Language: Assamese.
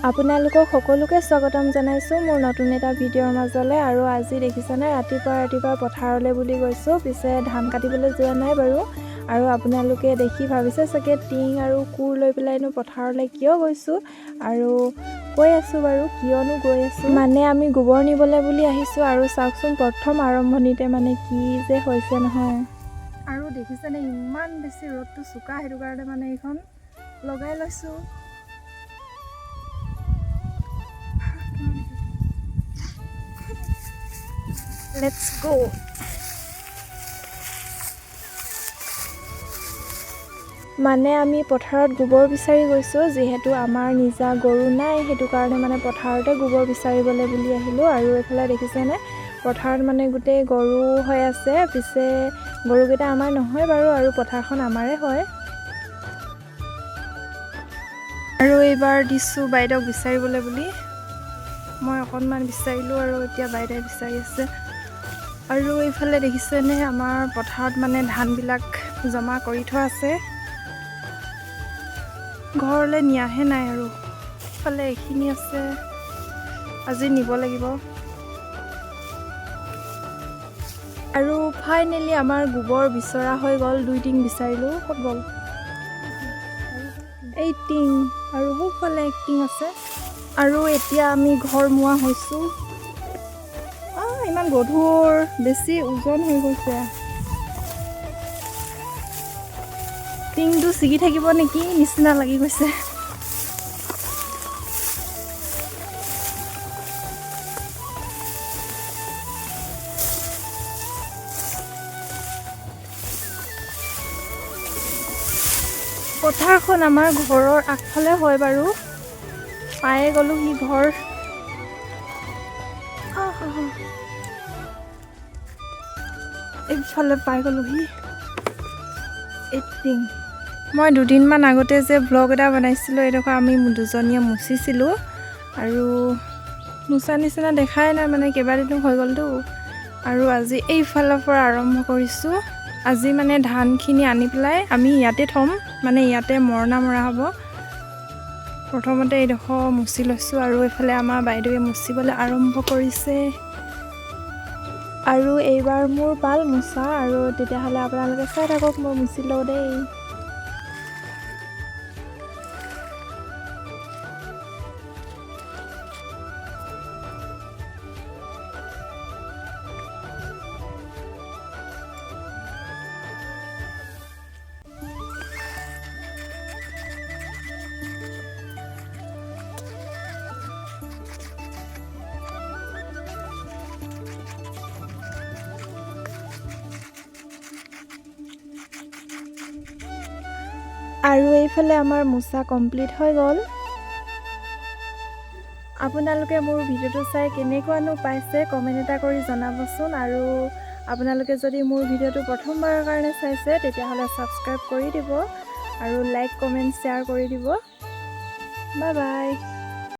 আপোনালোকক সকলোকে স্বাগতম জনাইছোঁ মোৰ নতুন এটা ভিডিঅ'ৰ মাজলৈ। আৰু আজি দেখিছেনে ৰাতিপুৱা ৰাতিপুৱা পথাৰলৈ বুলি গৈছোঁ, পিছে ধান কাটিবলৈ যোৱা নাই বাৰু। আৰু আপোনালোকে দেখি ভাবিছে চাগে টিং আৰু কোৰ লৈ পেলাইনো পথাৰলৈ কিয় গৈছোঁ, আৰু কৈ আছোঁ বাৰু কিয়নো গৈ আছোঁ। মানে আমি গোবৰ নিবলৈ বুলি আহিছোঁ। আৰু চাওকচোন প্ৰথম আৰম্ভণিতে মানে কি যে হৈছে নহয়। আৰু দেখিছেনে ইমান বেছি ৰ'দটো চোকা, সেইটো কাৰণে মানে এইখন লগাই লৈছোঁ। Let's go. মানে আমি পথাৰত গোবৰ বিচাৰি গৈছোঁ, যিহেতু আমাৰ নিজা গৰু নাই, সেইটো কাৰণে মানে পথাৰতে গোবৰ বিচাৰিবলৈ বুলি আহিলোঁ। আৰু এইফালে দেখিছেনে পথাৰত মানে গোটেই গৰু হৈ আছে, পিছে গৰুকেইটা আমাৰ নহয় বাৰু, আৰু পথাৰখন আমাৰে হয়। আৰু এইবাৰ দিছোঁ বাইদেউক বিচাৰিবলৈ বুলি, মই অকণমান বিচাৰিলোঁ আৰু এতিয়া বাইদেৱে বিচাৰি আছে। আৰু এইফালে দেখিছেনে আমাৰ পথাৰত মানে ধানবিলাক জমা কৰি থোৱা আছে, ঘৰলৈ নিয়াহে নাই। আৰু ইফালে এইখিনি আছে, আজি নিব লাগিব। আৰু ফাইনেলি আমাৰ গোবৰ বিচৰা হৈ গ'ল, দুই টিং বিচাৰিলোঁ, ক'ত গ'ল এই টিং, আৰু সোঁফালে এক টিং আছে। আৰু এতিয়া আমি ঘৰমুৱা হৈছোঁ। ইমান গধুৰ, বেছি ওজন হৈ গৈছে, টিংটো ছিগি থাকিব নেকি নিচিনা লাগি গৈছে। পথাৰখন আমাৰ ঘৰৰ আগফালে হয় বাৰু, পায়ে গ'লোহি ঘৰ। এইফালে পাই গ'লোহি এই টিং। মই দুদিনমান আগতে যে ভ্লগ এটা বনাইছিলোঁ, এইডোখৰ আমি দুজনীয়ে মুচিছিলোঁ, আৰু মোচা নিচিনা দেখাই নাই, মানে কেইবাদিনো হৈ গ'লতো। আৰু আজি এইফালৰ পৰা আৰম্ভ কৰিছোঁ। আজি মানে ধানখিনি আনি পেলাই আমি ইয়াতে থ'ম, মানে ইয়াতে মৰণা মৰা হ'ব। প্ৰথমতে এইডোখৰ মুচি লৈছোঁ, আৰু এইফালে আমাৰ বাইদেৱে মুচিবলৈ আৰম্ভ কৰিছে। আৰু এইবাৰ মোৰ পাল মোচা, আৰু তেতিয়াহ'লে আপোনালোকে চাই থাকক মই মুচি লওঁ দেই। আৰু এইফালে আমাৰ মোচা কমপ্লিট হৈ গ'ল। আপোনালোকে মোৰ ভিডিঅ'টো চাই কেনেকুৱানো পাইছে কমেণ্ট এটা কৰি জনাবচোন। আৰু আপোনালোকে যদি মোৰ ভিডিঅ'টো প্ৰথমবাৰৰ কাৰণে চাইছে তেতিয়াহ'লে ছাবস্ক্ৰাইব কৰি দিব, আৰু লাইক কমেণ্ট শ্বেয়াৰ কৰি দিব। Bye bye.